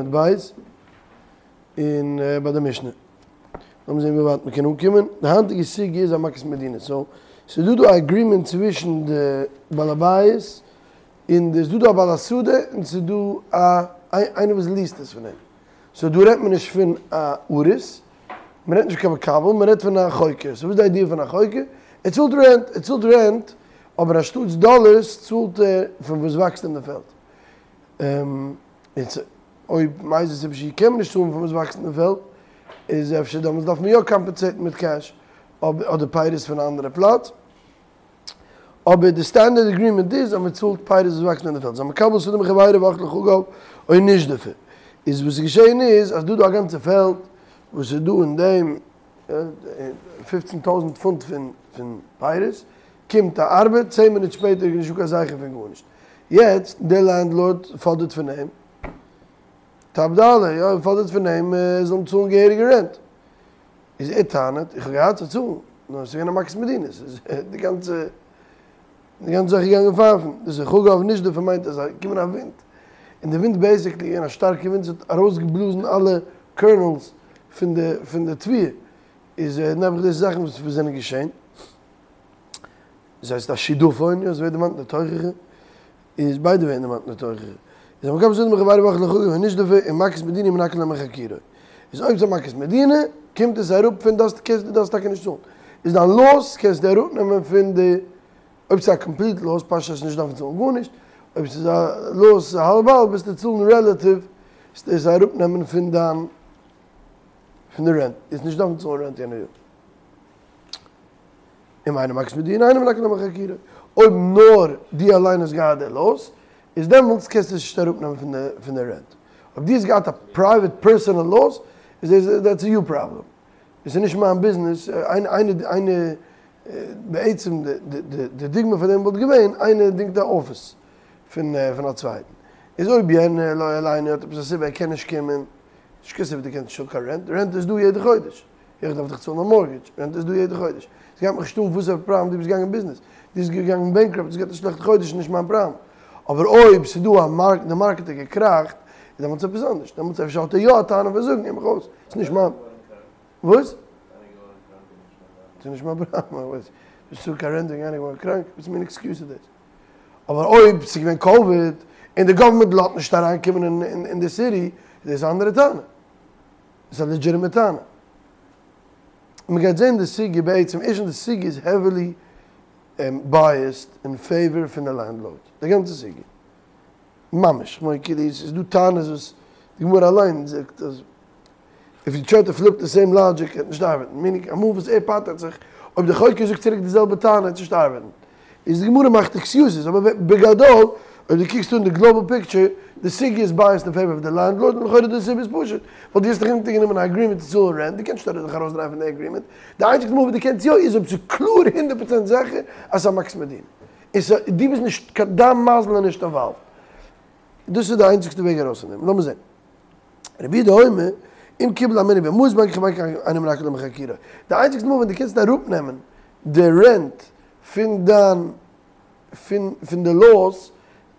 עמוד בית און ביי די משנה. לאמיר זען ווי ווייט מ'קען אנקומען. די היינטיגע סוגיא איז א מכת מדינה. סאו, ס'איז דא דא א אגרימענט צווישן די בעל הבית און די, ס'איז דא דא א בעל השדה און ס'איז דא א איינער וואס ליעסט עס פון אים. סאו דא רעדט מען נישט פון א אריס, מ'רעדט נישט קיין מקבל, מ'רעדט פון א חוכר. סאו וואס איז די איידיע פון א חוקר? ער צאלט רענט, ער צאלט רענט, אבער אנשטאטס דאלערס צאלט ער פון וואס וואקסט אין די פעלד. און אויב מאיזה סיבה שהיא קען מען נישט צאלן פון וואס וואקסט אין די פעלד, איז אפשר דעמאלטס דארף מען יא קאמפענסעיטן מיט קעש, אדער פירות פון א אנדערע פלאץ, אבער די סטענדערד אגרימענט איז אז מען צאלט פירות וואס וואקסן אין די פעלד, איז המקבל שדה מחבירו ואכלה חגיו או נשדפה, איז וואס איז געשען איז אז דא דא א גאנצע פעלד וואס איז דא אין דעם פופצן טויזנט פונט פון פירות, קומט א ארבעט, צען מינוט שפעטער איז נישטא קיין זכר פון גארנישט. יעצט דער לענדלארד פאדערט פון אים טאפ דאלער, יא ער פאדערט פון אים ער זאל אים צאלן געהעריגע רענט, איז ער טענה'ט איך האב געהאט צו צאלן, נאר עס איז געווען א מכת מדינה, עס איז די גאנצע די גאנצע זאך איז געגאנגען פייפן, דאס איז חגיו נשדפה מיינט אז עס איז געקומען א ווינט, און די ווינט בעיסיקלי איז געווען א שטארקע ווינט עס האט ארויסגעבלאזן אלע קערנעלס פון די פון די תבואה, איז נעבעך דאס זאכן וואס זענען געשען. דאס הייסט א שדפון, יא, עס ווערט דערמאנט אין די תוכחה, איז ביידע ווערן דערמאנט אין די תוכחה, איז המקבל שדה מחבירו ואכלה חגיו או נשדפה און מכת מדינה מנכין לו מחכירו, איז אויב ס'איז א מכת מדינה, קומט עס אראפ פון דאס, קענסט דו דארפסט טאקע נישט צאלן, איז דיין לאס קענסטו אראפנעמען פון די, אויב ס'איז א קאמפליט לאס פשט אז נישט דארפן צאלן גארנישט, אויב ס'איז א לאס האלב האלב וועסטו צאלן רעלאטיוו, וועסטו עס אראפנעמען פון דיין פון די רענט, וועסט נישט דארפן צאלן רענט יענע יאר. אם אינה מכת מדינה אינו מנכין לו מחכירו. אויב נאר דו אליין האסט געהאט די לאס, איז דעמאלטס קענסטו עס נישט אראפנעמען פון די פון די רענט. אויב דו האסט געהאט א פרייוועט פערסאנעל לאס, איז דאס דעטס א יור פראבלעם. עס איז נישט מיין ביזנעס, איינער איינער בעצם די די די דוגמא פאר דעם וואלט געווען, איינער דינגט א אפיס פון פון א צווייטן, איז אויב יענער לא עלינו האט עפעס א סיבה ער קען נישט קומען, נישט קיין סיבה דו קענסט נישט צאלן קיין רענט, רענט איז דא יעדע חודש. איך דארף דאך צאלן א מארגעדזש, רענט איז דא יעדע חודש. עס גייט מיך נישט אן וואסערע פראבלעם דו ביסט געגאנגען אין ביזנעס. דו ביסט געגאנגען בענקראפט, דו האסט געהאט א שלעכטע חודש איז נישט מיין פראבלעם. אבער אויב ס'איז דא א מארק, די מארקעט האט געקראכט, איז דעמאלטס עפעס אנדערש. דעמאלטס אפשר האט ער יא א טענה פון זאגן, הער מיך אויס, ס'איז נישט מיין. וואס? ס'איז נישט מיין פראבלעם. וואס? נישט צאלן קיין רענט וועגן איינער געווארן קראנק? וואס מין עקסקיוז איז דאס? אבער אויב ס'איז געווען קאוויד און די גאווערמענט לאזט נישט אריינקומען אין די סיטי, איז דאס א אנדערע טענה. איז א לעדזשיטימעט טענה. מען גייט זעהן די סוגיא בעצם ערשטנס די סוגיא איז העווילי בייעסד אין פעיווער פון די לענדלארד די גאנצע סוגיא ממש כ'מיין כאילו ס'איז דא טענות וואס די גמרא אליין זאגט אז איף יו טריי טו פליפ די סעים לאגיק וועט נישט ארבעטן מיענינג אמאל וואס ער פטר'ט זיך אויב די חוקר זאגט צוריק די זעלבע טענה וועט נישט ארבעטן. איז די גמרא מאכט עקסיוזעס, אבער בגדול אויב דו קוקסט אן די גלאבעל פיקטשער, די סוגיא איז בייעסד אין פעיווער אוו די לענדלארד, און לכאורה די סיבה איז פשוט, ווייל דו האסט דיך אונטערגענומען א אגרימענט צו צאלן רענט, דו קענסט נישט זיך ארויסדרייען פון די אגרימענט, די איינציגסטע מאל וואס דו קענסט יא איז אויב ס'איז קלאר הונדערט פראצענט זיכער אז ס'איז א מכת מדינה, און ס' דו ביסט נישט, דיין מזל איז נישט אינוואלווד. דאס איז די איינציגסטע וועג ארויס פון דעם. לאמיר זען. רבי יהודה אומר, אם קיבל הימנו במעות בין כך ובין כך אינו מנכה לו מחכירו. די איינציגסטע מאל ווען דו קענסט אראפנעמען די רענט פון דיין פון פון די לאס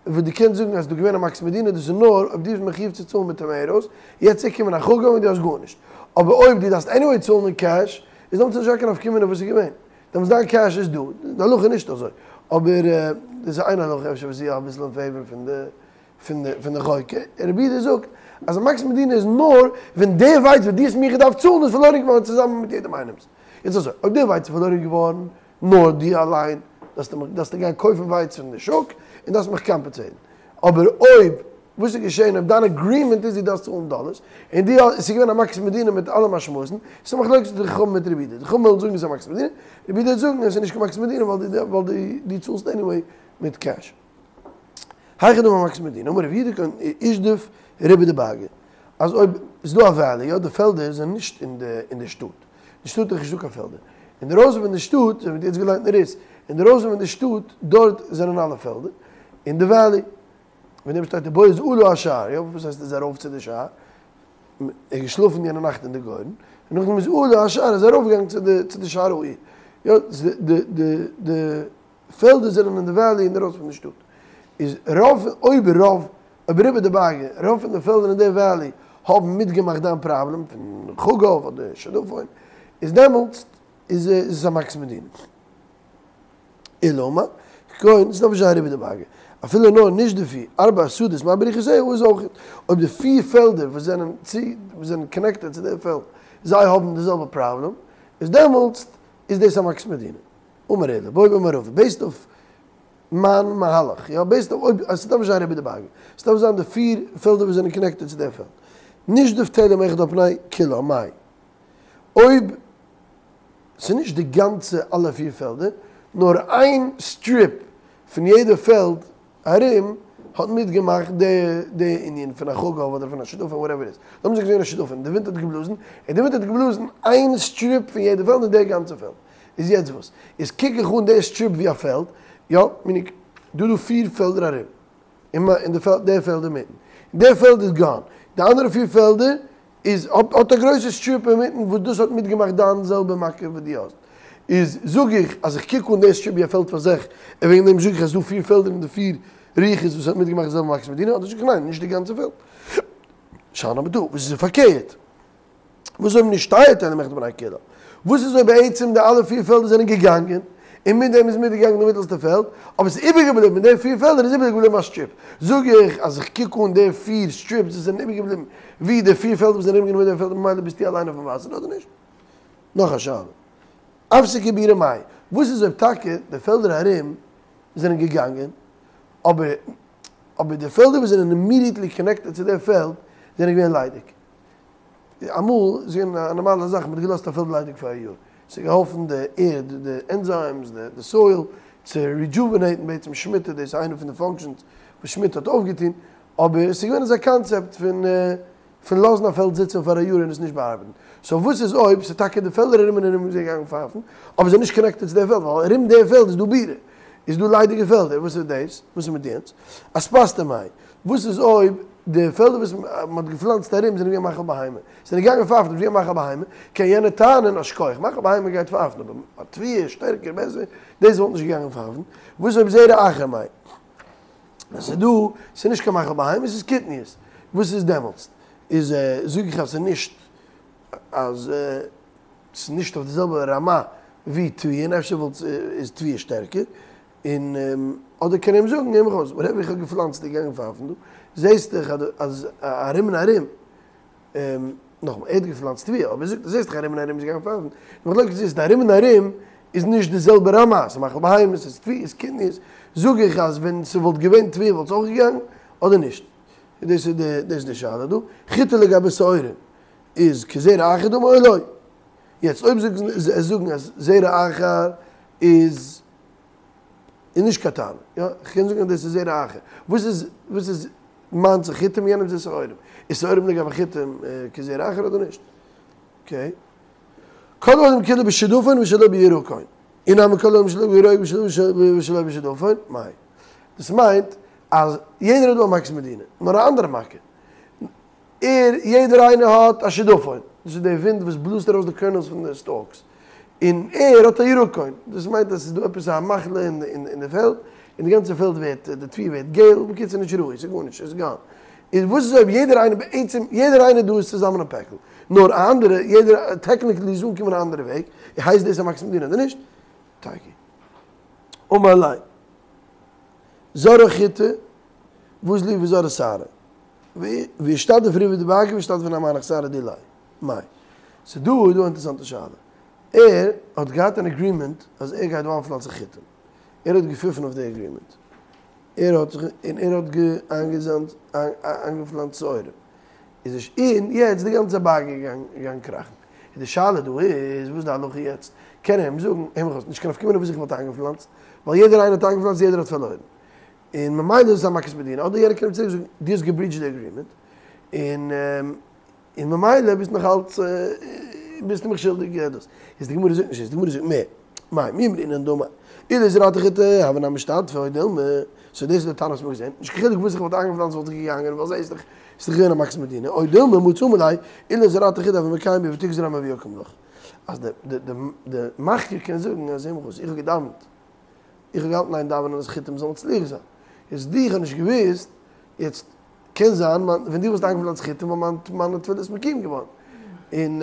וואס דו קענסט זאגן אז ס'איז דא געווען א מכת מדינה דאס איז נאר אויב דו ביסט מחויב צו צאלן מיט טאמעיטאס, יעצט איז געקומען א חגא און דו האסט גארנישט. אבער אויב דו דארפסט עניוועי צאלן אין קעש, איז דעמאלטס נישט דא קיין נפקא מינה וואס איז געווען. דעמאלטס דיין קעש איז דא. די הלכה איז נישט אזוי. אבער דאס איז איין הלכה אפשר וואס איז יא אביסל אין פעיווער פון די פון די פון די חוקר. רבי יהודה זאגט אז א מכת מדינה איז נאר ווען די ווייץ וואס דו האסט מיר געדארפט צאלן איז פארלוירן געווארן צוזאמען מיט יעדעם איינעמס. יעצט אזוי, אויב די ווייץ איז פארלוירן געווארן נאר דו אליין, דארפסטו מיך, דארפסטו גיין קויפן ווייץ פון די שוק, און דארפסט מיך קאמפענסעיטן. אבער אויב, וואס איז געשען אויב דיין אגרימענט איז דו דארפסט צאלן דאלערס, און דו האסט, עס איז געווען א מכת מדינה מיט אלע משמעות'ן, ס'איז א מחלוקת די חכמים מיט רבי יהודה. די חכמים וועלן זאגן עס איז א מכת מדינה, רבי יהודה וועט זאגן עס איז נישט קיין מכת מדינה ווייל דו, ווייל דו צאלסט עניוועי מיט קעש. היכי דמי מכת מדינה, אמר רב יהודה כגון אישדיף רובא דבאגא, אז אויב איז דא א וועלי, יא די פעלדער זענען נישט אין די אין די שטאט, די שטאט איז נישטא קיין פעלדער, אינדערויסן פון די שטאט, אזוי ווי מ'האט יעצט געליינט אין רות, אינדערויסן פון די שטאט, דארט זענען אלע פעלדער, אין די וועלי, וועגן דעם שטייט ובועז עלה השער, יא וואס הייסט איז ארויף צו די שער? ער איז געשלאפן יענע נאכט אין די גורן, און נאכדעם איז עלה השער איז ארויפגעגאנגען צו די צו די שער העיר, יא די די די פעלדער זענען אין די וועלי אינדערויסן פון די שטאט, איז רוב אויב רוב. אויב רובא דבאגא, רוב פון די פעלדער אין די וואלי האבן מיטגעמאכט דיין פראבלעם פון חגב אדער שדפון, איז דעמאלטס איז עס א מכת מדינה. אלא אמר, כגון, ס'דארף נישט זיין רובא דבאגא, אפילו נאר נשדפו ארבע שדות מארבע רוחותיה איז אויך, אויב די פיר פעלדער וואס זענען צו וואס זענען קאנעקטעד צו די פעלד זיי האבן די זעלבע פראבלעם, איז דעמאלטס איז דאס א מכת מדינה. אמר עולא, בעא מרבא, בעיסד אויף מיין מהלך, יא, בעיסד אויף אויב, אז ס'דארף נישט זיין רובא דבאגא, ס'דארף זיין די פיר פעלדער וואס זענען קאנעקטעד צו די פעלד, נשדף תלם אחד על פני כולה, מאי. אויב ס'איז נישט די גאנצע אלע פיר פעלדער, נאר איין סטריפ פון יעדע פעלד ארום האט מיטגעמאכט די די ענין פון א חגב אדער פון א שדפון וואטעווער איט איז. לאמיר זאגן ס'איז געווען א שדפון, די ווינט האט געבלאזן, און די ווינט האט געבלאזן איין סטריפ פון יעדע פעלד אין די גאנצע פעלד. איז יעצט וואס? איז קוק איך אן די סטריפ ווי א פעלד, יא, מינינג דא דא פיר פעלדער ארום, און די פעלד די פעלד אינמיטן, די פעלד איז גאן, די אנדערע פיר פעלדער איז האט א גרויסע סטריפ אינמיטן וואס דאס האט מיטגעמאכט דיין זעלבע מכה וואס דו האסט, איז זאג איך אז איך קוק אן די סטריפ ווי א פעלד פאר זיך, און וועגן דעם זאג איך אז ס'דא פיר פעלדער אין די פיר רוחות וואס האט מיטגעמאכט די זעלבע מכת מדינה, אדער זאג איך ניין נישט די גאנצע פעלד. שאני אבער דא וואס איז פארקערט. וואס אויב נשתייר תלם אחד על פני כולה? וואס איז אויב בעצם די אלע פיר פעלדער זענען געגאנגען, און מיט דעם איז מיטגעגאנגען די מיטעלסטע פעלד, אבער ס'איז איבערגעבליבן אין די פיר פעלדער איז איבערגעבליבן א סטריפ. זאג איך אז איך קוק אן די פיר סטריפס וואס זענען איבערגעבליבן ווי די פיר פעלדער וואס זענען ארומגענומען מיט די פעלדער ממילא ביסטו אליין אויפן וואסער אדער נישט? נאך א שאלה. אפסקה בירה מאי? וואס איז אויב טאקע די פעלדער ארום זענען געגאנגען, אבער אבער די פעלדער וואס זענען אימידיעטלי קאנעקטעד צו די פעלד זענען געווען ליידיג? אמאל איז געווען א נארמאלע זאך מ'האט געלאזט א פעלד ליידיג פאר א יאר, ס'האט געהאלפן די ערד, די ענזיימס, די סויל, צו רידזשואווענעיטן בעצם שמיטה, דאס איז איינע פון די פאנקשענס וואס שמיטה האט אויפגעטון, אבער עס איז געווען אזא קאנצעפט פון פון לאזן א פעלד זיצן פאר א יאר און עס נישט באארבעטן. סאו וואס איז אויב ס'איז טאקע די פעלדער ארום און ארום זענען געגאנגען פייפן, אבער זענען נישט קאנעקטעד צו די פעלד, ווייל ארום די פעלד איז דא בירה, איז דא ליידיגע פעלדער, וואס איז דאס? וואס איז מיט יענץ? אספסתא מאי. וואס איז אויב די פעלדער וואס מען האט געפלאנצט ארום זענען געווען מאכל בהמה? זענען געגאנגען פייפן, אבער געווען מאכל בהמה, קען יענער טענה'ן א שכוח, מאכל בהמה גייט פייפן, אבער א תבואה שטערקער בעסער, דאס וואלט נישט געגאנגען פייפן. וואס אויב זרע אחר מאי? עס איז דא, עס איז נישט קיין מאכל בהמה, עס איז קטניות. וואס איז דעמאלטס? איז זאג איך אז עס איז נישט אז עס איז נישט אויף די זעלבע רמה ווי תבואה, און אפשר וואלט איז תבואה שטערקער, און אדער קען ער אים זאגן, הער מיך אויס, וואטעווער איך האב געפלאנצט איז געגאנגען פייפן דא, זעסט דאך אז ארום און ארום, נאכאמאל, ער האט געפלאנצט תבואה, אבער ער זאגט זעסט דאך ארום און ארום איז געגאנגען פייפן, די מחלוקת איז די ארום און ארום איז נישט די זעלבע רמה, ס'איז מאכל בהמות, ס'איז תבואה, ס'איז קטניות, זאג איך אז ווען ס'וואלט געווען תבואה וואלט עס אויך געגאנגען, אדער נישט? דאס איז די דאס איז די שאלה דא. חיטה לגבי שעורים איז כזרע אחר דמי או לא. יעצט אויב זיי זאגן אז זרע אחר איז איז נישט קיין טענה, יא, איך קען זאגן אז דאס איז זרע אחר. וואס איז וואס איז מיינס איז חיטים יענעמס איז שעורים. איז שעורים לגבי חיטים כזרע אחר אדער נישט? אקעי. כל העולם כולו בשדפון ושלא בירקון. אי נמי כל העולם שלא בירקון ושלא בשדפון, מאי. דאס מיינט אז יעדער האט דא א מכת מדינה, נאר א אנדערע מכה. ער, יעדער איינער האט א שדפון, דאס איז די ווינט וואס בלאזט ארויס די קערנעלס פון די סטאלקס, און ער האט א ירקון, דאס מיינט אז ס'איז דא עפעס א מחלה אין די פעלד, און די גאנצע פעלד ווערט, די תבואה ווערט געל, בקיצור נישט ראוי, ס'איז גארנישט, ס'איז גאן. איז וואס איז אויב יעדער איינער, בעצם יעדער איינער דא איז צוזאמען א פעקל, נאר א אנדערע, יעדער טעקניקלי איז אנגעקומען א אנדערע וועג, הייסט דאס א מכת מדינה אדער נישט? תיקו. אמר ליה. זרעו חיטי ואזל איהו וזרע שערי. ואישתדף ריבעא דבאגא ואישתדף נמי הנך שערי דיליה. מאי. ס'דא איז דא א אינטערעסאנטע שאלה. ער האט געהאט אן אגרימענט אז ער גייט דא איינפלאנצן חיטים. ער האט געפיפן אויף די אגרימענט. ער האט זיך און ער האט איינגעפלאנצט שעורים. איז נישט און יעצט די גאנצע בארג איז געגאנגען קראכן. איז די שאלה דא איז וואס איז די הלכה יעצט? קען ער אים זאגן הער מיך אויס נישט קיין נפקא מינה וואס איך וואלט איינגעפלאנצט ווייל יעדער איינער האט איינגעפלאנצט יעדער האט פארלוירן. און ממילא איז עס א מכת מדינה, אדער יענער קען אים צוריק זאגן, דו האסט געבריטשט די אגרימענט, און און ממילא ביסט נאך אלץ ביסטו מיך שולדיג דאס. איז די גמרא זאגט נישט דאס, די גמרא זאגט מער, מאי מי אמרינן דאמר, אילו זרעתי חיטי הוה נמי משתדפי או דילמא, סאו דאס איז די טענה וואס מ'האט געזען, נישט קיין חילוק וואס איך וואלט איינגעפלאנצט וואלט איך געגאנגען, ווייל זעהסט דאך ס'איז דאך געווען א מכת מדינה, או דילמא מצי אמר ליה, אילו זרעתי חיטי הוה מקיים בי ותגזר אמר ויקם לך. אז די די די מחכיר קען זאגן אז הער מיך אויס, איך האב געדאווענט. איך האב געהאלטן איין דאווענען אז חיטים זאלן מצליח זיין, יעצט די איך האב נישט געוואוסט, יעצט. קען זיין ווען דו וואלסט איינגעפלאנצט חיטים וואלט מיינע תפילות מקוים געווארן. און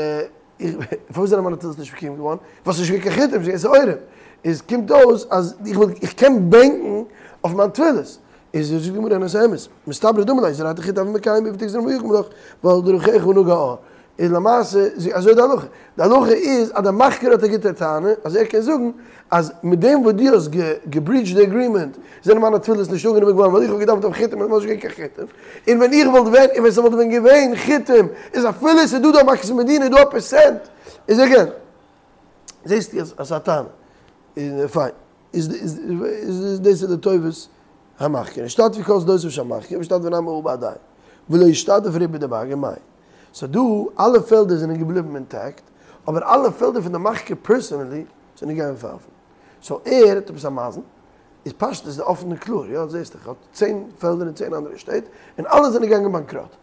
איך, פארוואס זענען מיינע תפילות נישט מקוים געווארן? ווייל ס'איז נישט געווען קיין חיטים, ס'איז געווען שעורים. איז קומט אויס אז איך וואלט, איך קען בענקן אויף מיין תפילות. איז זאגט די גמרא און עס איז אמת. מסתברא דאמר ליה זרעת חיטה הוי מקיים בי ותגזר ויקים לך ועל דרכיך נגע האר. איז למעשה אזוי די הלכה. די הלכה איז אז דער מחכיר האט א גוטע טענה אז ער קען זאגן אז מיט דעם וואס דו האסט געבריטשט די אגרימענט זענען מיינע תפילות נישט אנגענומען געווארן ווייל איך האב געדאווענט אויף חיטים און עס איז נישט געווען קיין חיטים. און ווען איך וואלט ווען און ווען ס'וואלט ווען געווען חיטים איז אפילו עס איז דא דא מכת מדינה איז דא א פערסענט איז עגעין זעסטו אז ס'איז א טענה. איז פיין. איז איז דאס איז לטובת המחכיר. נשתתפו כל שדותיו של מחכיר ונשתתף נמי הא בהדייהו. ולא ישתתף רובא דבאגר מאי. סאו דא אלע פעלדער זענען געבליבן אינטעקט, אבער אלע פעלדער פון די מחכיר פערסענעלי זענען געגאנגען פייפן. סאו ער האט עפעס א מזל, איז פשטות איז אפן און קלאר, יא זעסט דאך ער האט צען פעלדער אין צען אנדערע שטעט, און אלע זענען געגאנגען באנקראט.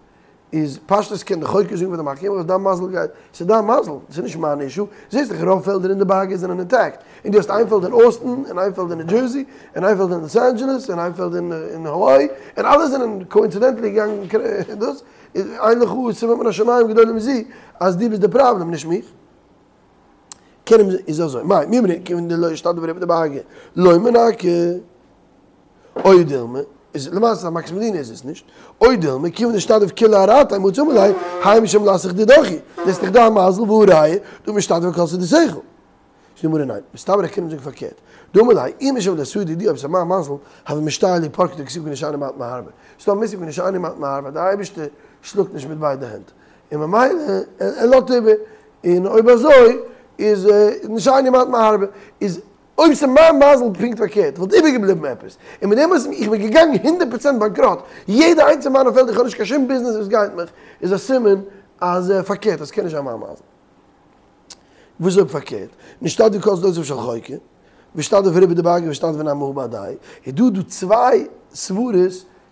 איז פשטות קען די חוקר זאגן פאר די מחכיר אז דיין מזל גייט, ס'איז דיין מזל, ס'איז נישט מיין אישו, זעסט דאך רוב פעלדער אין די בארגער זענען אינטעקט, און דו האסט איין פעלד אין אוסטן, און איין פעלד אין ניו דזשערסי, און איין פעלד אין לאס אנדזשעלעס, און איין פעלד אין האוואי, און אלע זענען קאאינצידענטלי געגאנגען דאס, איז אין לך סיבה מן השמים גדולה מזו אז דו ביסט די פראבלעם נישט מיך. קען אים איז אזוי, מאי מי אמרינן כיוון דלא אשתתף רובא דבאגר לא מנכי. או דילמא, איז למעשה א מכת מדינה איז עס נישט, או דילמא, כיוון דאשתתף כוליה ארעתיה מצי אמר ליה, האי משום מעלתך דידך היא, דאס איז דאך דיין מזל והא ראיה, דהא משתתפי כל שדותיך. זאגט די גמרא ניין, מסתברא קען מען זאגן פארקערט, דאמר ליה, אי משום מעלתאי דידי אויב ס'איז מיין מזל, הוה משתייר לי פרקי דכתיב כי נשני מעט מהרבה, ס'איז דא א מושג פון נשני מעט מהרבה, דער אייבערשטער שלאגט נישט מיט ביידע הענט, און ממילא ער לאזט איבער, און אויב אזוי איז נשני מעט מהרבה, איז אויב ס'איז מיין מזל פונקט פארקערט וואלט איבערגעבליבן עפעס, און מיט דעם וואס איך בין געגאנגען הונדערט פראצענט באנקראט, יעדע איינס פון מיינע פעלדער, איך האב נישט קיין שום ביזנעס וואס גייט מיך, איז א סימן אז פארקערט אז ס'קען נישט זיין מיין מזל. וואס איז אויב פארקערט? נשתתפו כל שדותיו של חוקר, ונשתתף רובא דבאגר ונשתתף נמי הא בהדייהו, איז דא דא צוויי סברות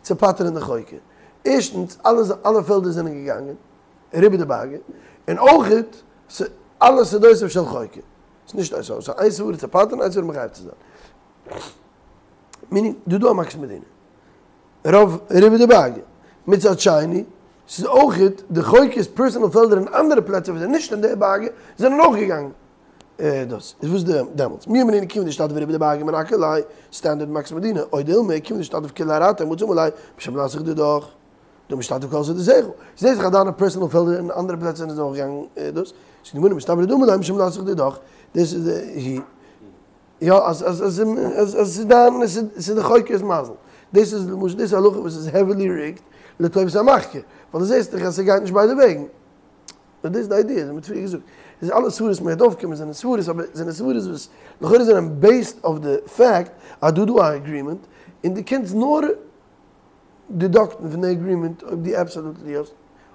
צו פטר'ן די חוקר. ערשטנס, אלע אלע פעלדער זענען געגאנגען, רובא דבאגר, און אויכעט אלע שדותיו של חוקר. ס'איז נישט אזוי, ס'איז איין סברא צו פטר'ן איין סברא מחייב צו זיין. מיינינג, דא דא א מכת מדינה. רוב רובא דבאגר. מצד שני, ס'איז אויכעט די חוקר'ס פערסענעל פעלדער אין אנדערע פלעצער וואס זענען נישט אין די בארגער זענען אויך געגאנגען דאס איז וואס דעמאלטס מי אמרינן כיון דאשתתף רובא דבאגר מנכי ליה סטענדערד מכת מדינה או דילמא כיון דאשתתף כוליה ארעתיה מצי אמר ליה משום מעלתך דידך דהא משתתף כל שדותיך זעהט זיך אז דיינע פערסענעל פעלדער אין אנדערע פלעצער זענען אויך געגאנגען דאס זאגט די גמרא מסתברא דאמר ליה משום מעלתך דידך דאס איז די יא אז אז אז אז אז ס'איז דיין ס'איז די חוקר'ס מזל. דאס איז למשל דאס איז א הלכה וואס איז העווילי ריגד לטובת המחכיר. ווייל דו זעסט דאך אז ס'גייט נישט ביידע וועגן. נאר דאס איז די איידיע, אזוי מ'האט פריער געזאגט. איז אלע סברות מ'גייט אויפקומען זענען סברות אבער זענען סברות וואס לכאורה זענען בעיסד אויף די פעקט אז דא דא א אגרימענט און דו קענסט נאר דידאקטן פון די אגרימענט אויב דו אבסאלוטלי האסט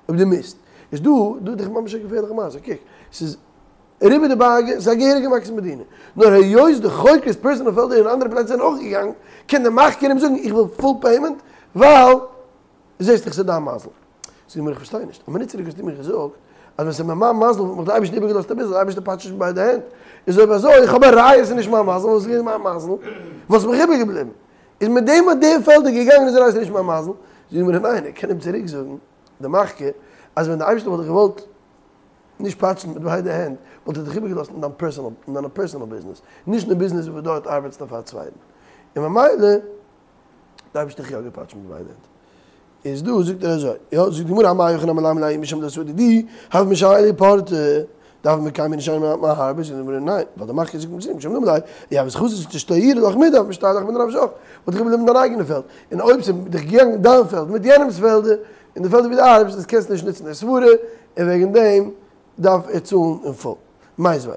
אויב דו מוזט. איז דא דא איז דאך ממש א געפערליכע מעשה. קוק ס'איז רובא דבאגר איז א געהעריגע מכת מדינה. נאר היות די חוקר'ס פערסאנעל פעלדער אין אנדערע פלעצער זענען אויך געגאנגען, קען די מחכיר אים זאגן איך וויל פול פעימענט ווייל זעסט דאך ס'איז דיין מזל. זאגט די גמרא איך פארשטיי נישט. א מינוט צוריק האסטו מיר געזאגט אז ווען ס'איז מיין מזל וואלט מיך די אייבערשטער איבערגעלאזט אביסל, די אייבערשטער פאטשט נישט מיט ביידע הענט. איז אויב אזוי איך האב א ראיה ס'איז נישט מיין מזל, וואס איז געווען מיין מזל? וואלסט מיך איבערגעבליבן. איז מיט דעם אז די פעלדער געגאנגען איז א ראיה ס'איז נישט מיין מזל? זאגט די גמרא ניין, ער קען אים צוריק זאגן די מחכיר אז ווען די אייבערשטער וואלט דיך געוואלט נישט פאטשן מיט ביידע הענט, וואלט ער דיך איבערגעלאזט אין דיין פערסאנעל, אין דיינע פערסאנעל ביזנעס, נישט אין די ביזנעס וואו דארט ארבעטסטו פאר א צווייטן. און ממילא, די אייבערשטער דיך יא געפאטשט מיט ביידע הענט. איז דא זאגט ער אזוי, יא, זאגט די גמרא אמאי הכי נמי לימא ליה אי משום מעלתאי דידי, הוה משייר לי פורתא, דהוה מקיימא נשני מעט מהרבה, זאגט די גמרא ניין, ווייל די מחכיר זאגט אים משום דאמר ליה, אי הות חזית דאשתיורי לך מידי, הוה משתייר לך מנפשך, וואלט איך געבליבן אין דיין אייגענע פעלד, און אויב ס'איז דיך געגאנגען דיין פעלד מיט יענעמ'ס פעלדער, אין די פעלדער ווי דו ארבעסט איז קענסטו נישט נוצן די סברה און וועגן דעם דארף ער צאלן אין פול. מיתיבי.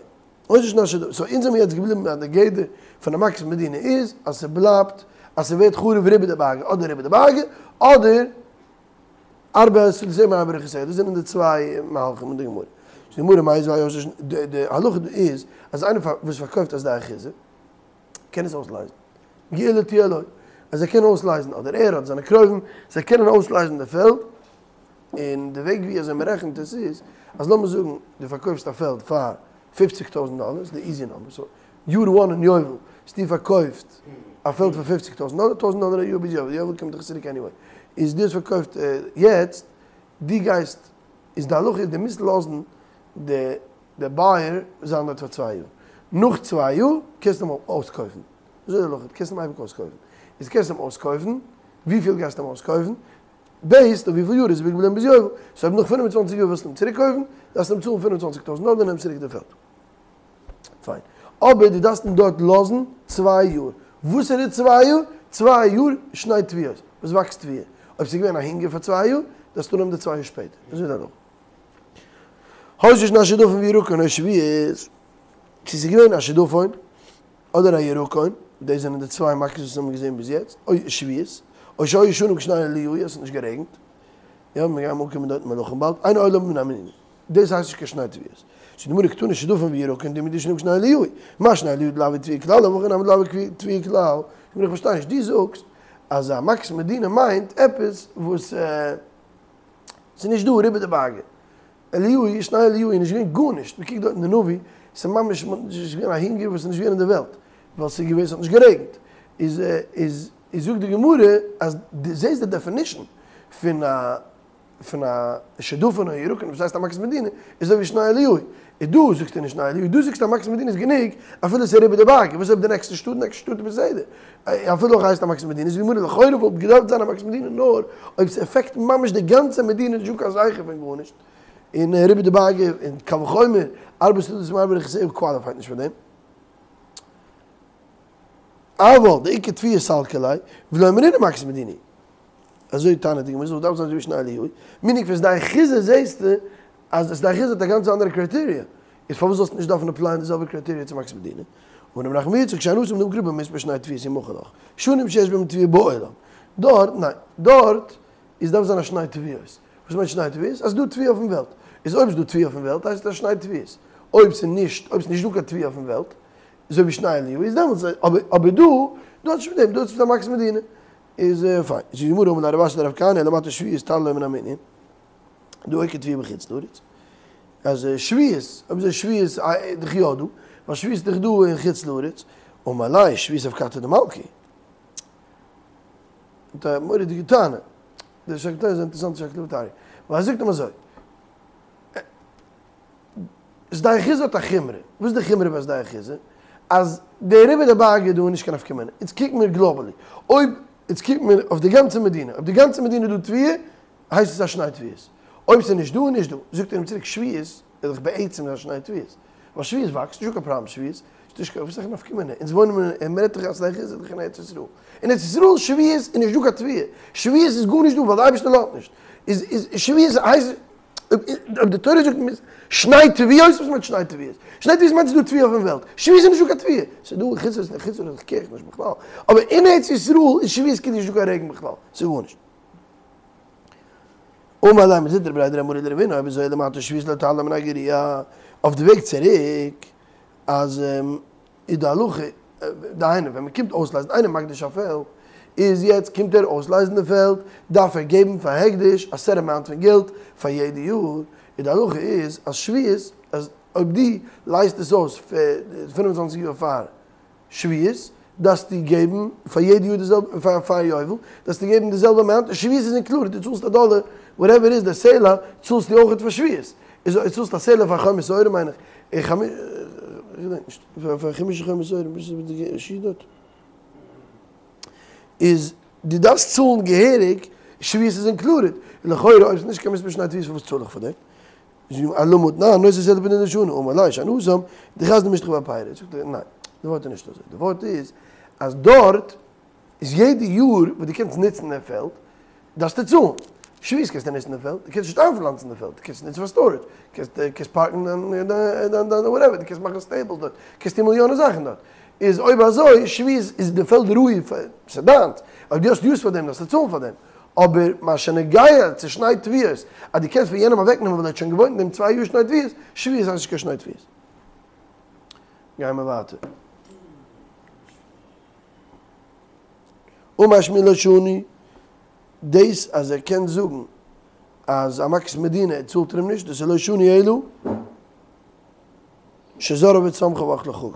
אויס נישט נאר סאו אונז זעמיר יעצט געבליבן אז די גדר פון א מכת מדינה איז אז ס'בלייבט אז ס'ווערט חרוב רובא דבאגר אדער רובא דבאגר אדער ארבע שדותיה מארבע רוחותיה דאס זענען די צוויי מהלכים אין די גמרא. זאגט די גמרא מיתיבי אויס די הלכה דא איז אז איינער וואס פארקויפט א שדה אחוזה קען עס אויסלייזן. גאולה תהיה לו. אז זיי קענען אויסלייזן, אדער ער אדער זיינע קרובים, זיי קענען אויסלייזן די פעלד, און די וועג ווי אזוי מען רעכנט עס איז, אז לאמיר זאגן דו פארקויפסט א פעלד פאר פופציג טויזנט דאלער, ס'איז די איזי נאמבער, סאו יאר וואן אין יובל האסטו פארקויפט א פעלד פאר פופציג טויזנט דאלער, טויזנט דאלער א יאר ביז יובל, יובל קומט דאך עס צוריק עניוועי. איז דו האסט פארקויפט יעצט דו גייסט איז די הלכה איז דו מוזט לאזן די די buyer זיין דארט פאר צוויי יאר נאך צוויי יאר קענסטו אים אויסקויפן אזוי איז די הלכה דו קענסט אים אייביג אויסקויפן איז קענסט אים אויסקויפן וויפיל גייסטו אים אויסקויפן? based אויף וויפיל יאר איז איבער געבליבן ביז יובל, so אויב נאך 25 יאר ווילסטו אים צוריק קויפן, דארפסטו אים צאלן 25,000 דאלער און נעם צוריק די פעלד. פיין. אבער דו דארפסט אים דארט לאזן צוויי יאר. וואס איז די צוויי יאר? צוויי יאר שני תבואות, וואס וואקסט תבואה. אויב ס'איז געווען א הונגער פאר צוויי יאר, דארפסטו נעמען די צוויי יאר שפעטער. אזוי איז די הלכה. היתה שנת שדפון וירקון או שביעית, צו ס'איז געווען א שדפון אדער א ירקון, דאס זענען די צוויי מכות וואס האבן געזען ביז יעצט, או שביעית, או שהיו שנים כשני אליהו, עס האט נישט גערעגנט, יא, מיר גייען אנקומען דארט אין מלכים באלד, אינו עולה מן המנין, דאס הייסט נישט קיין שני תבואות. זאגט די גמרא קתני שדפון וירקון דומיא דשנים כשני אליהו, מה שני אליהו דלאו תבואה כלל, הכא נמי דלאו תבואה כלל, זאגט די גמרא איך פארשטיי נישט, דו זאגסט אז א מכת מדינה מיינט עפעס וואס ס'איז נישט דא רובא דבארגא, אליהו, שני אליהו איז נישט געווען גארנישט, מען קוקט דארט אין די נביא, ס'איז ממש נישט געווען א הונגער וואס איז נישט געווען אין די וועלט, ווייל ס'איז געווען ס'האט נישט גערעגנט, איז איז איז זאגט די גמרא אז דו זעסט די definition פון א פון א שדפון או ירקון וואס הייסט א מכת מדינה, איז אזוי ווי שני אליהו, איז דא זאגסטו נישט שני אליהו, דא זאגסטו א מכת מדינה איז גענוג אפילו ס'איז רובא דבארגא, וואס אויב די נעקסטע שטאט, נעקסטע שטאט איז בסדר, אפילו אויך הייסט א מכת מדינה, זאגט די גמרא לכאורה וואלט געדארפט זיין א מכת מדינה נאר אויב ס'עפעקט ממש די גאנצע מדינה נישט דא קיין זכר פון גארנישט, און רובא דבארגא און קל וחומר ארבע שדות מארבע רוחות qualify ט נישט פאר דעם. אבל דאיכא תבואה סלקא ליה ולא אמרינן מכת מדינה. אזוי טענה'ט די גמרא, ס'וואלט געדארפט זיין אזוי ווי שני אליהו, meaning פון שדה אחוזה זעהסטו אז שדה אחוזה האט א גאנץ אנדערע criteria, איז פארוואס זאלסטו נישט דארפן apply ען די זעלבע criteria צו מכת מדינה? אמר רב נחמן בר יצחק שאין התם דאמר קרא במספר שני תבואות ימכר לך, שנים שיש בהם תבואה בעולם. דארט, ניין, דארט איז דארף זיין א שני תבואות. וואס מיינט שני תבואות? אז ס'דא תבואה אויפן וועלט. איז אויב ס'דא תבואה אויפן וועלט הייסט עס א שני תבואות. אויב ס'איז נישט, אויב ס'איז נישט דא קיין תבואה אויפן וועלט, אזוי ווי שני אליהו איז דעמאלטס, אבער אבער דא, דא האט נישט מיט דעם, דא האט עס מיט א מכת מדינה. איז פיין. זאגט די גמרא אמר ליה רב אשי לרב כהנא אלא מעתה שביעית תעלה מן המנין. דהא איכא תבואה בחוץ לארץ. אז שביעית, אויב אזוי שביעית איז דאך יא דא, ווייל שביעית איז דאך דא אין חוץ לארץ. אמר ליה שביעית אפקעתא דמלכא. מיט א מורא'דיגע טענה. דער שקלא וטריא איז א אינטערעסאנטע שקלא וטריא. ווייל ער זאגט אים אזוי. שדה אחוזה האט א חומרא. וואס איז די חומרא ביי שדה אחוזה? אז די רובא דבארגא איז דא נישט קיין נפקא מינה. איצט קוקן מיר globally. אויב איצט קוקן מיר אויף די גאנצע מדינה. אויב די גאנצע מדינה איז דא תבואה, הייסט עס א שני תבואות. אויב ס'איז נישט דא, איז נישט דא. זאגט ער אים צוריק, שביעית איז דאך בעצם א שני תבואות. ווייל שביעית וואקסט, נישטא קיין פראבלעם שביעית. ס'איז נישט קיין, וואס איז נפקא מינה? אונז וואוינען מיר אין, מ'רעדט דאך אז שדה אחוזה איז דאך אין ארץ ישראל. אין ארץ ישראל שביעית איז נישט דא קיין תבואה. שביעית איז גארנישט דא ווייל די אייבערשטער לאזט נישט. איז איז שביעית הייסט אויב די תורה זאגט מיר שני תבואות, וואס מיינט שני תבואות? שני תבואות מיינט ס'איז דא תבואה אויפן וועלט. שביעית איז נישטא קיין תבואה. ס'איז דא אין חוץ לארץ, אין חוץ לארץ קער איך נישט בכלל. אבער אין ארץ ישראל איז שביעית כאילו נישטא קיין רעגן בכלל. ס'איז גארנישט. אמר ליה מר זוטרא בריה דרב מרי לרב הונא אויב אזוי אלא מעתה שביעית לא תעלה מן הגריעה אויף די וועג צוריק אז איז די הלכה, דהיינו ווען מען קומט אויסלייזן איינער מקדיש א פעלד, איז יעצט קומט ער אויסלייזן די פעלד, דארף ער געבן פאר הקדש א set amount פון געלט פאר יעדע יאר, איז די הלכה איז אז שביעית, אז אויב דו לייזט עס אויס 25 יאר פאר שביעית, דארפסטו געבן פאר יעדע יאר די זעלבע, פאר יובל, דארפסטו געבן די זעלבע amount, און שביעית איז included, דו צאלסט א דאלער, whatever איז די סלע, צאלסטו אויכעט פאר שביעית. איז אויב צאלסט א סלע פאר חומר שעורה מיין איך, איך געדענק נישט, פאר חמשה חומר שעורה, וואס איז די שיעור דארט? איז דו דארפסט צאלן געהעריג, שביעית איז included, לכאורה אויב ס'איז נישט קיין מספר שני תבואות פארוואס צאל איך פאר דעם? אלא מהא דתנן, נותן סלע פדיון לשנה, אמר ליה שאני התם, דחזינן משתחי באפירא, זאגט ער ניין, די ווארט איז נישט אזוי, די ווארט איז אז דארט איז יעדע יאר וואס דו קענסט נוצן דעם פעלד, דארפסטו צאלן. שביעית קענסטו נוצן די פעלד, דו קענסט נישט איינפלאנצן די פעלד, דו קענסט נוצן פאר storage, קענסט קענסט park ן דיין דיין whatever, דו קענסט מאכן stables דארט, קענסט טון מיליאנען זאכן דארט. איז אויב אזוי, שביעית איז די פעלד ראוי פאר, ס'איז דיינס, אויב דו האסט use פאר דעם דארפסטו צאלן פאר דעם. אבער מה שנוגע צו שני תבואות, אז דו קענסט פון יענעם אוועקנעמען ווייל ער האט שוין געוואוינט אין דעם צוויי יאר שני תבואות, שביעית הייסט נישט קיין שני תבואות. גייען מיר ווייטער. אמר שמואל לא שנו, דאס אז ער קען זאגן אז א מכת מדינה צאלט ער אים נישט, דאס איז לא שנו אלא שזרעה וצמחה ואכלה חגיו.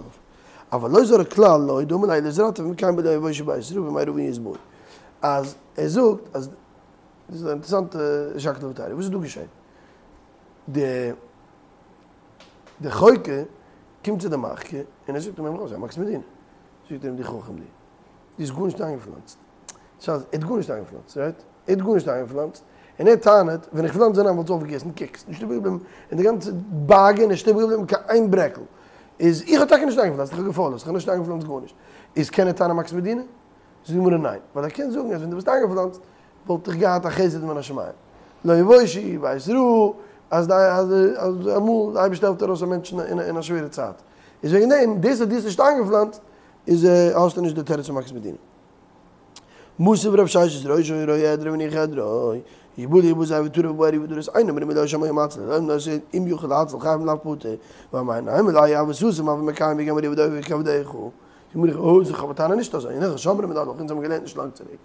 אבל לא זרעה כלל לא, דאמר ליה לא זרעת ומקיים בלא יבושו בית רב ומערבין ישבעו. אז ער זאגט אז. דאס איז א אינטערעסאנטע שקלא וטריא, וואס איז דא געשען? די די חוקר קומט צו די מחקר און ער זאגט אים איך האב א מכת מדינה, זאגט ער אים דו חכם דו, דו האסט גארנישט איינגעפלאנצט, סא ער האט גארנישט איינגעפלאנצט, רייט? ער האט גארנישט איינגעפלאנצט, און ער טענה'ט ווען איך פלאנץ ווען איין וואלט עס אויפגעגעסן, קוק, ס'נישט איבערגעבליבן אין די גאנצע באגע נישט איבערגעבליבן קיין איין ברעקל, איז איך האב טאקע נישט איינגעפלאנצט, איך האב געפאלאוט, איך האב נישט איינגעפלאנצט גארנישט, איז קען ער טענה'ן מכת מדינה? זאגט די גמרא ניין, ווייל ער קען זאגן אז ווען דו וואלסט איינגעפלאנצט וואלט איך געהאט א חסד מן השמים, לא יבושו בעת רעה, אז אז אמאל די אייבערשטער העלפט ארויס א מענטש אין א שווערע צייט, איז וועגן דעם דאס אז דו האסט נישט איינגעפלאנצט איז האסטו נישט די תירוץ פון מכת מדינה. מתיב רב ששת רואה שהיה רועה עדרו והניח עדרו, ובא ובא זאב וטרף ובא ארי ודרס אין אומרים אלא שם היה מציל אלא אם יכול להציל חייב אם לאו פטור ואמאי נימא ליה אי הוה סתים הוה מקיים גם ארי ודוב כעבדך זאגט די גמרא אוי זיך אבער טענה נישט אזוי הנך שומרים מיט די הלכה אונז האבן געלערנט נישט לאנג צוריק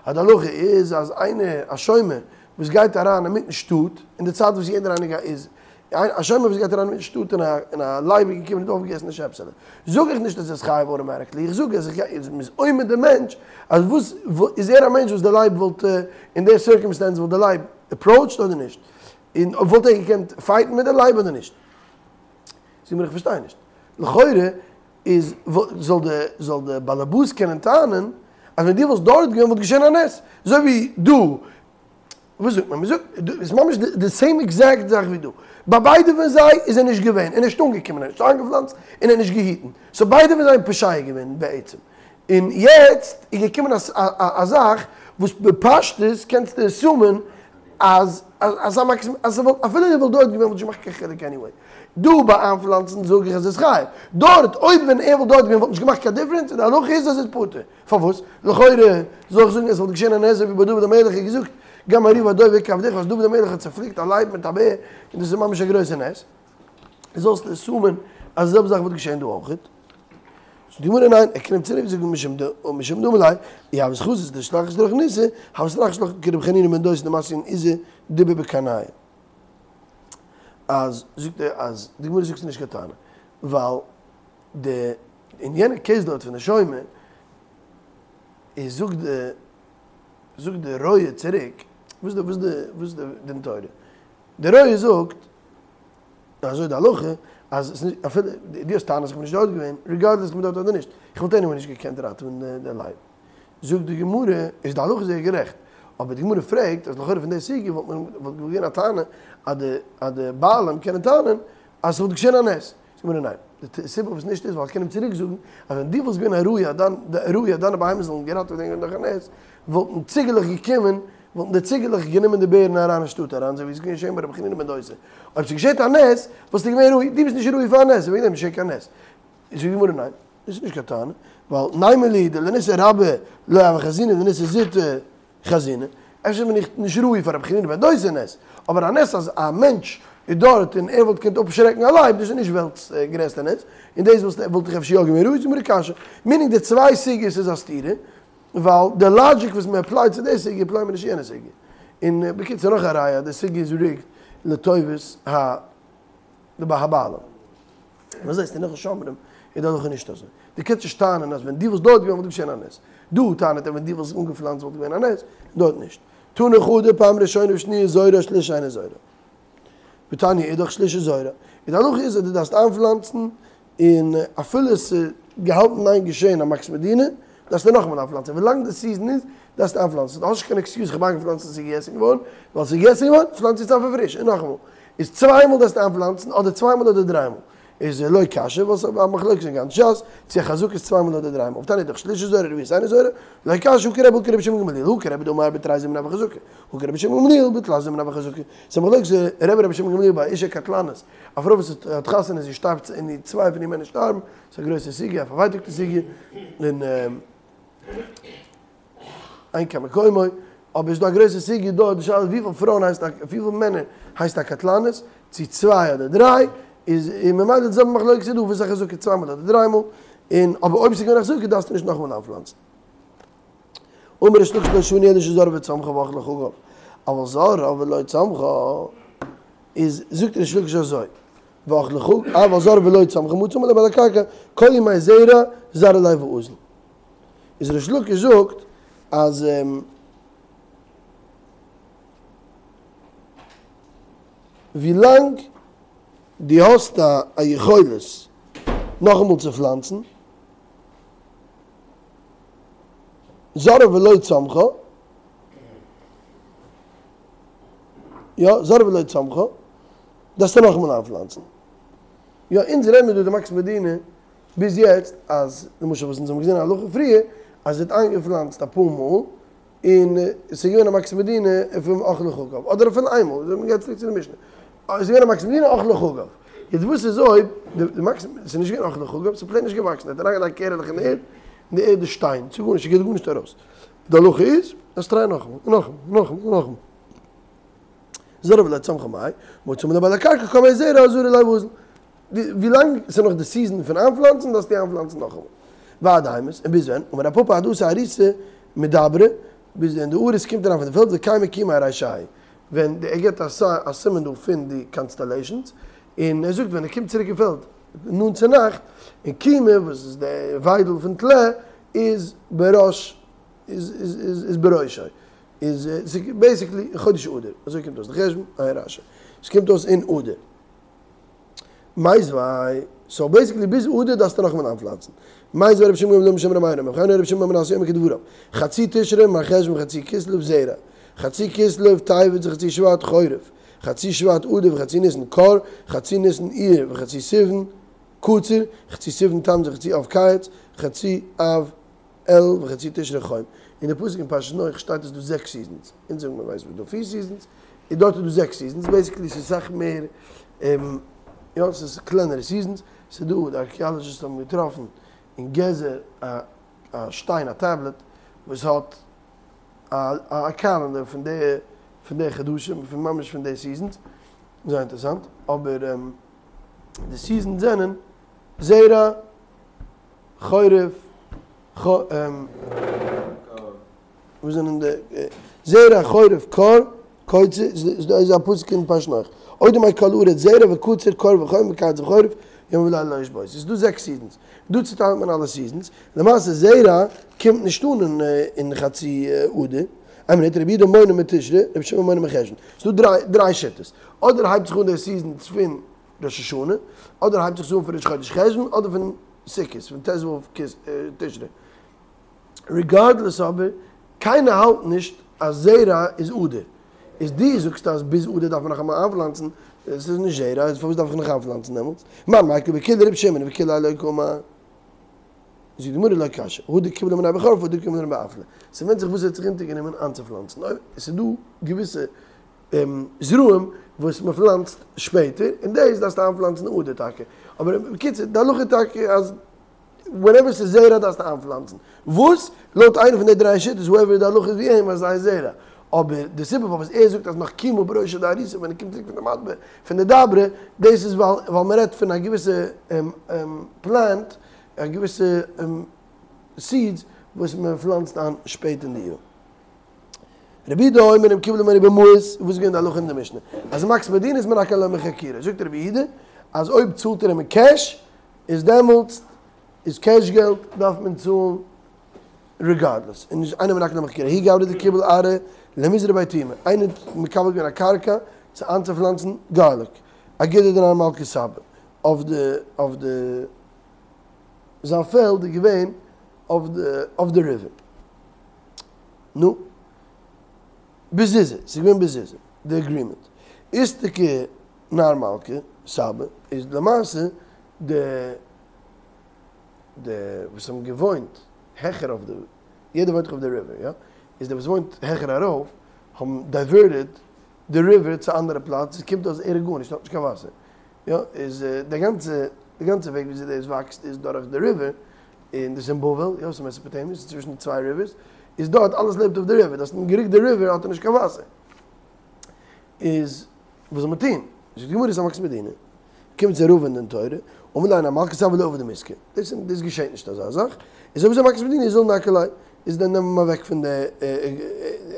אז די הלכה איז אז איינער א שומר וואס גייט אריין אינמיטן שטאט אין די צייט וואס יעדער איינער איז א שומר וואס גייט אריין אינמיטן שטאט און א און א לייב איז געקומען און האט אויפגעגעסן די שעפסעלע זאג איך נישט אז ער איז חייב automatically איך זאג אז איך גיי מ'איז אומד די מענטש אז וואס איז ער א מענטש וואס די לייב וואלט אין די circumstance וואלט די לייב approached אדער נישט און וואלט ער געקענט fight ן מיט די לייב אדער נישט זאג מיר איך פארשטיי נישט לכאורה איז זאל די זאל די באלעבאס קענען טענה'ן אז ווען דו וואלסט דארט געווען וואלט געשען א נס, אזוי ווי דא, וואס זאגט מען? מ'זאגט איז ממש די same exact זאך ווי דא, ביי ביידע פון זיי איז ער נישט געווען, ער איז נישט אנגעקומען, ער האט נישט איינגעפלאנצט און ער האט נישט געהיטן, so ביידע פון זיי האבן פושע געווען בעצם, און יעצט איז געקומען א זאך וואס בפשטות קענסטו assume ען אז אזא מקס אז ס'וואלט אפילו ער וואלט דארט געווען וואלט נישט געמאכט קיין חילוק anyway. דא ביי איינפלאנצן זאג איך אז עס איז חייב. דארט אויב ווען ער וואלט דארט געווען וואלט נישט געמאכט קיין difference און די הלכה איז אז עס איז פטור. פארוואס? לכאורה זאל איך זאגן עס וואלט געשען א נס אזוי ווי ביי דוד המלך האט געזאגט גם ארי והדוב כעבדך אז דוד המלך האט צעפליקט א לייב מיט א בער און דאס איז ממש א גרויסע נס. זאלסטו assume ען אז די זעלבע זאך וואלט געשען דא אויכעט. זאגט די גמרא ניין, ער קען אים צוריק זאגן משום ד משום דאמר ליה, אי הוית חזית דאשתרחת דרך ניסא, הוית לחש לך כרבי חנינא בן דוסא דמתיין עיזא דובא בקרנייהו. אז זאגט ער אז די גמרא זאגט ס'איז נישט קיין טענה, ווייל די אין יענע case דארט פון די שומר איז זאגט די זאגט די רועה צוריק, וואס די וואס די וואס די דין תורה? די רועה זאגט אזוי די הלכה אז עס נישט אפילו דו האסט טענות איך בין נישט דארט געווען, regardless איך בין דארט אדער נישט, איך וואלט anyway נישט געקענט ראטעווען די לייב. זאגט די גמרא, איז די הלכה זייער גערעכט, אבער די גמרא פרעגט אז לכאורה פון די סוגיא וואלט מען וואלט געווען א טענה אז די אז די בעלים קענען טענה'ן אז ס'וואלט געשען א נס. זאגט די גמרא ניין, די סיבה וואס נישט איז ווייל איך קען אים צוריק זאגן אז ווען דו וואלסט געווען א ראוי אז דיין ראוי אז דיינע בהמות זאלן געראטעוועט ווערן דורך א נס, וואלטן ציגעלעך געקומען, וואלטן די ציגעלעך גענומען די בערן אריין אין שטאט אריין, אזוי ווי עס איז געשען ביי רבי חנינא בן דוסא. אויב ס'געשעט א נס, וואלסטו געווען ראוי, דו ביסט נישט ראוי פאר א נס, וועגן דעם געשעט קיין נס. זאגט די גמרא ניין, דאס איז נישט קיין טענה, ווייל נימא להו דלניסא רבה לא הוה חזינא דניסא זוטא חזינא, אפשר בין איך נישט ראוי פאר רבי חנינא בן דוסא נס, אבער א נס אז א מענטש איז דארט און ער וואלט געקענט אפשרעקן א לייב, דאס איז נישט וועלטס גרעסטע נס, און דאס וואלט איך אפשר יא געווען ראוי, זאגט די גמרא קשיא, meaning די צוויי סוגיות איז א סתירה, ווייל די logic וואס מען apply ט צו די סוגיא apply ט מען נישט צו יענע סוגיא. און בקיצור נאך א ראיה אז די סוגיא איז rigged לטובת הבעלים. וואס זעסטו הנך שומרים איז די הלכה נישט אזוי. דו קענסט נישט טענה'ן אז ווען דו וואלסט דארט געווען וואלט געשען א נס. דא טענה'ט ער ווען דו וואלסט אנגעפלאנצט וואלט געווען א נס, דארט נישט. תני חדא פעם ראשונה ושניה זורע שלישית אינו זורע. ותניא אידך שלישית זורע. און די הלכה איז אז דו דארפסט איינפלאנצן און אפילו עס איז געהאלטן אין געשען א מכת מדינה, דארפסטו נאכאמאל איינפלאנצן, ווילאנג די season איז דארפסטו איינפלאנצן, דו האסט נישט קיין excuse איך האב איינגעפלאנצט און עס איז געגעסן געווארן, ווייל עס איז געגעסן געווארן, פלאנץ יעצט איין פון פריש, און נאכאמאל, איז צוויי מאל דארפסטו איינפלאנצן, אדער צוויי מאל אדער דריי מאל, איז לא קשיא, ווייל ס'איז א מחלוקת אין גאנץ שס, צו א חזקה איז צוויי מאל אדער דריי מאל, ותניא אידך שלישית זורע רביעית אינו זורע, לא קשיא הא כרבי הא כרבי שמעון גמליאל, הא כרבי דאמר בתרי זימני הוי חזקה, הא כרבי שמעון גמליאל בתלת זימני הוי חזקה, ס'איז א מחלוקת רבי רבי שמעון גמליאל ביי אישה קטלנית, א פרוי וואס האט חתונה זי שטארבט און די צוויי פון איר מענער שטארבן, ס'איז א גרויסע סוגיא, א פארווייטאגטע סוגיא, און אין כאן מקומו, אבער איז דא א גרויסע סוגיא דא, די שאלה איז וויפיל פרויען הייסט א, וויפיל מענער הייסט א קטלנית, צו צוויי אדער דריי, איז און ממילא די זעלבע מחלוקת איז דא וואס איז א חזקה צוויי מאל אדער דריי מאל, און אבער אויב ס'איז געווען א חזקה דארפסטו נישט נאכאמאל איינפלאנצן. אמר ריש לקיש לא שנו אלא שזרעה וצמחה ואכלה חגיו, אבל זרעה ולא צמחה. איז זאגט ריש לקיש אזוי, ואכלה חגיו אבל זרעה ולא צמחה מצא אמר לבעל הקרקע כל ימי זרע זרע ליה ואזיל. איז ריש לקיש זאגט אז. ווילאנג דו האסט א יכולת נאכאמאל צו פלאנצן, זרעה ולא צמחה, יא, זרעה ולא צמחה, דארפסטו נאכאמאל איינפלאנצן. יא, אונז רעדן מיר דא די מכת מדינה ביז יעצט אז למשל וואס אונז האבן געזען א הלכה פריער אז ער האט איינגעפלאנצט אפאר מאל און עס איז געווען א מכת מדינה פון אכלו חגיו, אדער אפילו איינמאל, מען גייט צוריק צו די משנה, עס איז געווען א מכת מדינה אכלו חגיו, יעצט וואס איז אויב די מכת, עס איז נישט געווען אכלו חגיו, עס איז plain נישט געוואקסן, ער האט אריינגעלייגט קערעלעך אין די ערד, און די ערד איז שטיין, ס'איז גארנישט, ס'גייט גארנישט ארויס, די הלכה איז, אז try נאכאמאל, און נאכאמאל, און נאכאמאל, און נאכאמאל. זרעה ולא צמחה מאי, מוציא ממנה בעל הקרקע כל ימי זרע זרע ליה ואזיל. ווילאנג ס'איז נאך די season פון איינפלאנצן דארפסטו איינפלאנצן נאכאמאל. ועד אימת, און ביז ווען? אמר רב פפא עד דאתא אריסא מדברא, ביז ווען די אריס קומט אריין פון די פעלד וקיימא קימעא ארישייהו, ווען די ער געבט א סימן דא פון די constellations, און ער זאגט ווען ער קומט צוריק אין פעלד נאנט צו נאכט, און קימעא וואס איז די וויידל פון טלה איז בראש איז בראשו, איז basically חודש אדר, אזוי קומט אויס די חשבון, עיין רש"י, ס'קומט אויס אין אדר. מיתיבי, so basically ביז אדר דארפסטו נאכאמאל איינפלאנצן. מיתיבי רבי שמעון גמליאל בשם רבי מאיר רבי חנינא רבי שמעון בן מנסיא אומר כדבריו, חצי תשרי מרחשוון וחצי כסלו זרע, חצי כסלו טבת וחצי שבט חורף, חצי שבט אדר וחצי ניסן קור, חצי ניסן אייר וחצי סיוון קציר, חצי סיוון תמוז וחצי אב קיץ, חצי אב אלול וחצי תשרי חום. אין די פסוק אין פרשת נח שטייט אז ס'דא זעקס seasons, אונז זאגן מיר ווייסט מיר דא פיר seasons, און דארט איז דא זעקס seasons, basically ס'איז סאך מער יא ס'איז קלענערע seasons, ס'איז דא די archaeologists האבן געטראפן אין גזר א א שטיין א tablet וואס האט א א calendar פון די פון די חדשים פון ממש פון די seasons, זייער אינטערעסאנט, אבער די seasons זענען זרע. חורף, וואס זענען די, זרע חורף קור, קוצר, איז א פסוק אין פרשת נח, עוד ימי כל הארץ זרע וקציר קור וחום וקיץ וחורף, יומם ולילה לא ישבותו, ס'איז דא זעקס seasons, דא צוטיילט מען אלע seasons, למעשה זרע קומט נישט אן אין חצי אדר, איין מינוט, רבי יהודה מונה מתשרי, רבי שמעון מונה מחשוון, ס'איז דא דריי שיטות, אדער הייבט זיך אן די seasons פון ראש השנה, אדער הייבט זיך עס אן פון ראש חודש חשוון, אדער פון סוכות, פון ט"ו תשרי. regardless אבער, קיינער האלט נישט אז זרע איז אדר. איז דו זאגסט אז ביז אדר דארף מען נאכאמאל איינפלאנצן, עס איז נישט זרע, איז פארוואס דארף איך נאך איינפלאנצן דעמאלטס? מאן מיקל בכולהו רבי שמעון וכולי לא קאמר. זאגט די גמרא לא קשיא, הא דקיבלה מיניה בחורף הא דקיבלה מיניה באפלא. ס'ווענדט זיך וואס ער האט זיך אונטערגענומען איינצופלאנצן. אויב עס איז דא געוויסע זרעים וואס מען פלאנצט שפעטער, און דאס דארפסטו איינפלאנצן אדר טאקע, אבער בקיצור די הלכה איז טאקע אז whenever ס'איז זרע דארפסטו איינפלאנצן, וואס לויט איינע פון די דריי שיטות whoever די הלכה איז ווי אים אז ס'איז זרע, אבער די סיבה פארוואס ער זאגט אז נאך קימעא בראשו דאריסא ווען ער קומט צוריק פון די מדבר פון די דברא, דאס איז ווייל ווייל מען רעדט פון א געוויסע plant, א געוויסע seeds וואס מען פלאנצט איין שפעט אין די יאר. רבי יהודה אומר אם קיבל ממנו במעות, וואס איז געווען די הלכה אין די משנה? אז מכת מדינה איז מנכין לו מחכירו, זאגט רבי יהודה אז אויב צאלט ער אים אין cash, איז דעמאלטס איז cash געלט דארף מען צאלן regardless, און נישט אינו מנכין לו מחכירו, ההוא גברא דקיבל ארעא למיזרע ביה תומי, איינער האט מקבל געווען א קרקע צו איינצופלאנצן garlic, אגודא דנהר מלכא סבא, אויף די אויף די זיין פעלד איז געווען אויף די אויף די river. נו, בזוזי, ס'איז געווען בזוזי, די agreement. איסתכר נהר מלכא, סבא, איז למעשה די די וואס האבן געוואוינט העכער אויף די, יעדער וואוינט דאך אויף די river, יא? איז די וואס וואוינט העכער ארויף האבן diverted די river צו א אנדערע פלאץ, עס קומט אויס ער האט גארנישט, ער האט נישט קיין וואסער, יא? איז די גאנצע די גאנצע וועג וויאזוי דאס וואקסט איז דורך די river, און דאס אין בבל, יא, ס'איז מעסאפאטעמיע, ס'איז צווישן די צוויי rivers, איז דארט אלעס לעבט אויף די river, דו האסט אים גערוקט די river האט ער נישט קיין וואסער. איז וואס זאל מען טון? זאגט די גמרא ס'איז א מכת מדינה, קומט צו רבא אין דין תורה, אמר ליה אנן מלכא סבא לא עביד עיסקא, דאס דאס געשעט נישט אזא זאך, איז אויב איז א מכת מדינה איז זאל נקי ליה, איז דען נעם אים אוועק פון די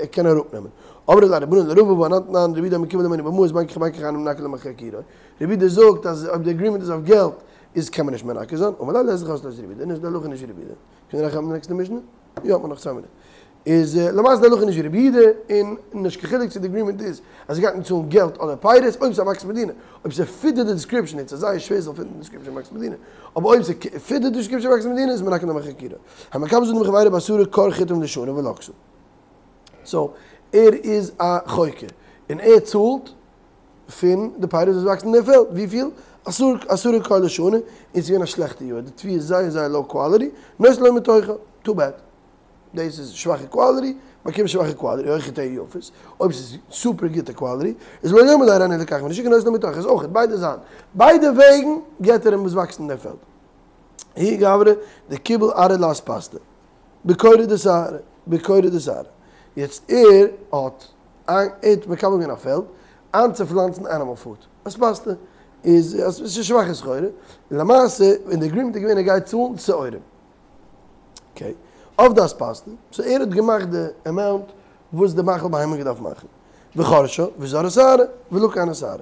ער קען אראפנעמען. אמרי ליה רבנן לרבא והא אנן תנן רבי יהודה אומר אם קיבל הימנו במעות בין כך ובין כך אינו מנכה לו מחכירו, רבי יהודה זאגט אז אויב די agreement איז אויף געלט איז קען מען נישט מנכה זיין, אמר ליה לית לך הלכה רבי יהודה, נישט די הלכה נישט ווי רבי יהודה. קען איך אריינכאפן די נעקסטע משנה? יא, מ'האט נאך צוויי מינוט. איז למעשה די הלכה נישט ווי רבי יהודה, און נישט קיין חילוק צו די אגרימענט איז אז ער גייט אים צאלן געלט אדער פירות, אויב ס'איז א מכת מדינה, אויב ס'פיט די דיסקריפשאן, איז זייער שווער ס'זאל פיטן די דיסקריפשאן מכת מדינה, אבער אויב ס'פיט די דיסקריפשאן מכת מדינה איז מנכין דמי חכירה. המקבל שדה מחבירו בעשרה כור חיטים לשנה ולקתה. סאו ער איז א חוכר, און ער צאלט פון די פירות וואס וואקסן אין די פעלד, וויפיל? עשרה כור לשנה, און ס'איז געווען א שלעכטע יאר, די תבואה איז זייער זייער לאו קוואליטי, נותן לו מתוכה, טו בעד. דאס איז שוואכע קוואליטי, באקומט שוואכע קוואליטי, או חטיה יפות, אויב ס'איז סופער גוטע קוואליטי, איז לא יאמר לו הריני לוקח מן השוק נותן לו מתוכה, איז אויך ביידע זייטן, ביידע וועגן געט ער אים וואס וואקסט אין דעם פעלד. ההוא גברא דקיבל ארעא לאספסתא, בכורא דשערי, בכורא דשערי. יעצט ער האט ער האט מקבל געווען א פעלד איינצופלאנצן ענימעל פוד, אספסתא איז אז ס'איז שוואכע סחורה, און למעשה אין די אגרימענט איז געווען ער גייט צאלן שעורים. אקעי, אויף די אספסתא, סאו ער האט געמאכט די אמאונט וואס די מאכל בהמה האט געדארפט מאכן, וחרשה וזרעה שערה ולקה ההוא שערה.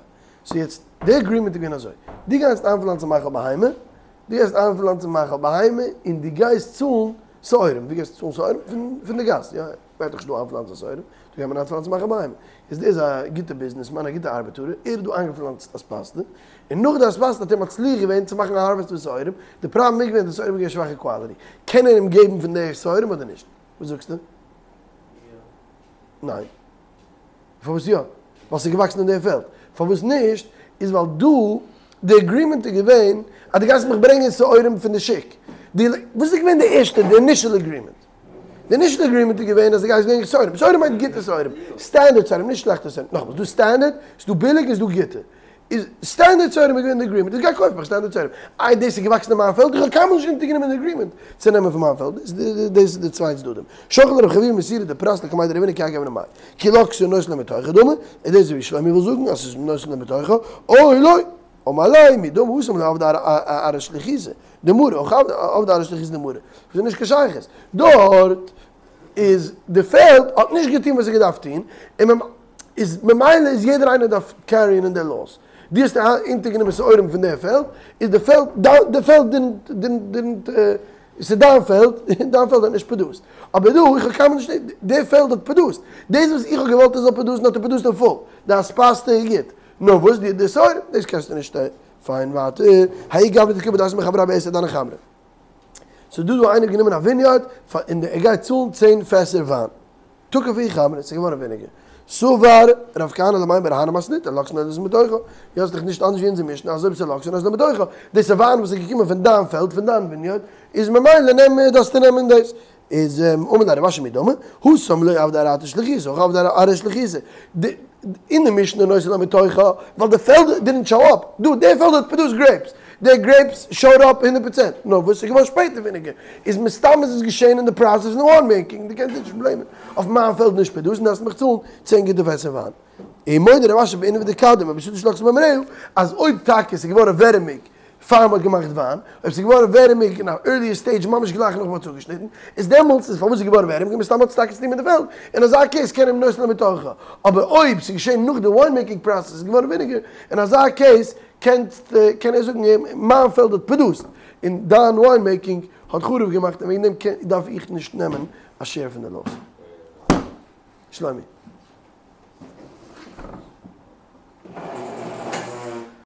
סאו יעצט, די אגרימענט איז געווען אזוי, דו גייסט איינפלאנצן מאכל בהמה, דו גייסט איינפלאנצן מאכל בהמה און דו גייסט צאלן שעורים, ווי גייסטו צאלן שעורים? פון די גאס, יא, מ'גייט דאך נישט דא איינפלאנצן שעורים, דא גייט מען איינפלאנצן מאכל בהמה. איז דער איז א גוטע ביזנעס מאן, א גוטע ארבעטארער, ער האט דא איינגעפלאנצט אספסתא, און נאך די אספסתא האט ער מצליח געווען צו מאכן א הארוועסט פון שעורים, די פראבלעם איז געווען די שעורים איז געווען שוואכע קוואליטי, קען ער אים געבן פון די שעורים אדער נישט? וואס זאגסטו? יא. ניין. פארוואס יא? ווייל ס'איז געוואקסן אין די פעלד. פארוואס נישט? איז ווייל דא די אגרימענט איז געווען אז דו גייסט מיך ברענגען שעורים פון די שוק. די, וואס איז געווען די ערשטע, די אינישעל אגרימענט? די אינישעל אגרימענט איז געווען אז דו גייסט ברענגען שעורים. שעורים מיינט גוטע שעורים. סטענדערט שעורים, נישט שלעכטע שעורים. נאכאמאל, ס'איז דא סטענדערט, ס'איז דא ביליג און ס'איז דא גוטע. איז סטענדערט שעורים איז געווען די אגרימענט. איז גיי קויף מיך סטענדערט שעורים. איי דאס איז געוואקסן אין מיין פעלד? איך האב קיינמאל נישט אונטערגענומען די אגרימענט צו נעמען פון מיין פעלד. דאס איז די צוויי צדדים. שלח לרב חביבא מסורא דפרס לקמיה דרבינא כי האי גוונא מאי. כי לקתה נותן לו מתוכה דמי, איז דאס ווי שלומי וויל זאגן אז ס'איז נותן לו מתוכה, או לא, אמר ליה מי דמי התם לא עבדא ארעא שליחותא דמרא, הכא עבדא ארעא שליחותא דמרא, ס'איז נישט קיין שייכות, דארט איז די פעלד האט נישט געטון וואס ער געדארפט טון, און איז ממילא איז יעדער איינער דארף קעריען אין די לאס, דו האסט אונטערגענומען שעורים פון די פעלד, איז די פעלד, די פעלד דינט דינט דינט. ס'איז דיין פעלד, און דיין פעלד האט נישט פראדוסט. אבער דא, איך האב קיינמאל נישט, די פעלד האט פראדוסט. דאס וואס איך האב געוואלט עס זאל פראדוסן האט ער פראדוסט אין פול. די אספסתא איז גוט. נאר וואס די די שעורים, דאס קענסטו נישט. פיין ווייטער. ההוא גברא דקיבל דסא מחבריה בעשר אדני חמרא. ס'איז דא דא איינער גענומען א וויניארד, און ער גייט צאלן צען פעסער וויין. תקף ההוא חמרא, ס'איז געווארן וויניגער. סבר רב כהנא למימר הני מתניתא לקתה נותן מתוכה. יא ס'איז דאך נישט אנדערש ווי אונזער משנה אז אויב ס'איז לקתה נותן מתוכה, דאס איז וויין וואס איז געקומען פון דיין פעלד פון דיין וויניארד, איז ממילא נעם דארפסטו נעמען דאס. איז אמר ליה רב אשי מי דמי, התם לא עבדא ארעתא שליחותא, הכא עבדא ארעא שליחותא. אין די משנה נותן לו מתוכה, ווייל די פעלד דידנט שאו אפ, דא די פעלד האט פראדוסט גרעיפס, די גרעיפס שאוד אפ הונדערט פראצענט, נאר וואס איז געווארן שפעטער וויניגער, איז מסתם איז עס געשען אין די פראסעס פון די וויין מעקינג, דו קענסט נישט בלעימען אויף מיין פעלד נישט פראדוסן דארפסט מיך צאלן צען גוטע פעסער וויין. און מודה רב אשי בעינן דקדמה בשדה שלקתה במריה, אז אויב טאקע עס איז געווארן ווערעמיג פאר מ'האט געמאכט וויין, אויב ס'איז געווארן ווערעמיג אין א ערליער סטעידזש ממש גלייך נאך מ'האט צוגעשניטן, איז דעמאלטס איז פארוואס איז געווארן ווערעמיג מסתם האט עס טאקע צוטון מיט די פעלד, אין אזא קעיס קען אים נותן לו מתוכה, אבער אויב ס'איז געשען נאך די וויין מעקינג פראסעס איז געווארן וויניגער, אין אזא קעיס קענסט קען ער זאגן מיין פעלד האט פראדוסט און דיין וויין מעקינג האט חרוב געמאכט און וועגן דעם דארף איך נישט נעמען א שעיר פון די לאס. שלומי.